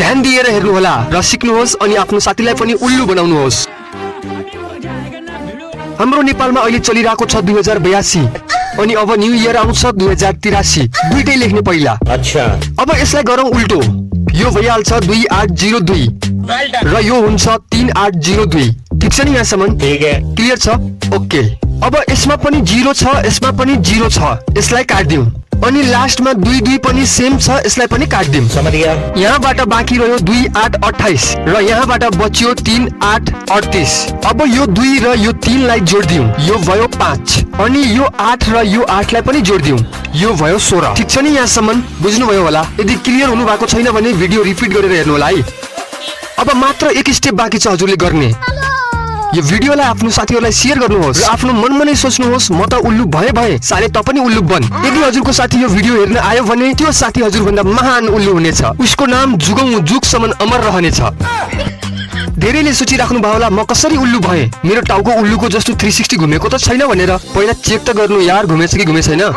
ध्यान दिएर हेर्नुहोला र सिक्नुहोस् अनि आफ्नो साथीलाई पनि उल्लु बनाउनुहोस्। हाम्रो नेपालमा अहिले चलिरहेको छ 2082 अनि अब न्यू इयर आउँछ 2083। दुईटै लेख्ने पहिला। अच्छा, अब यसलाई गरौँ उल्टो। यो भइहाल्छ 2802 र यो हुन्छ 3802। ठीक छ नि यहाँसम्म? ठीक है, क्लियर छ? ओके। अब यसमा पनि 0 छ, यसमा पनि 0 छ, यसलाई काट्दियौं। अनि लास्टमा 22 पनि सेम छ, यसलाई पनि काट्दियौं। समझ गया। यहाँबाट बाँकी रह्यो 2828 र यहाँबाट बच्यो 3838। अब यो 2 र यो 3 लाई जोड्दियौं, यो भयो 5। अनि यो 8 र यो 8 लाई पनि जोड्दियौं, यो भयो 16। ठीक छ नि यहाँसम्म? बुझ्नुभयो होला? यदि क्लियर हुनु भएको छैन भने भिडियो रिपिट गरेर हेर्नु होला है। अब मात्र एक स्टेप बाँकी छ हजुरले गर्ने। यो भिडियोलाई आफ्नो साथीहरूलाई शेयर गर्नुहोस् र आफ्नो मनमा नै सोच्नुहोस् म त उल्लु भए साले त पनि उल्लु बन। यदि हजुरको साथी यो भिडियो हेर्न आयो भने त्यो साथी हजुरभन्दा महान उल्लु हुनेछ। उसको नाम जुगौं जुगसम्म अमर रहनेछ। धेरैले सोचिराख्नु भयो होला म कसरी उल्लु भए, मेरो टाउको उल्लुको जस्तो 360 घुमेको त छैन भनेर। पहिला चेक त गर्नु यार, घुमेछ कि घुमे छैन।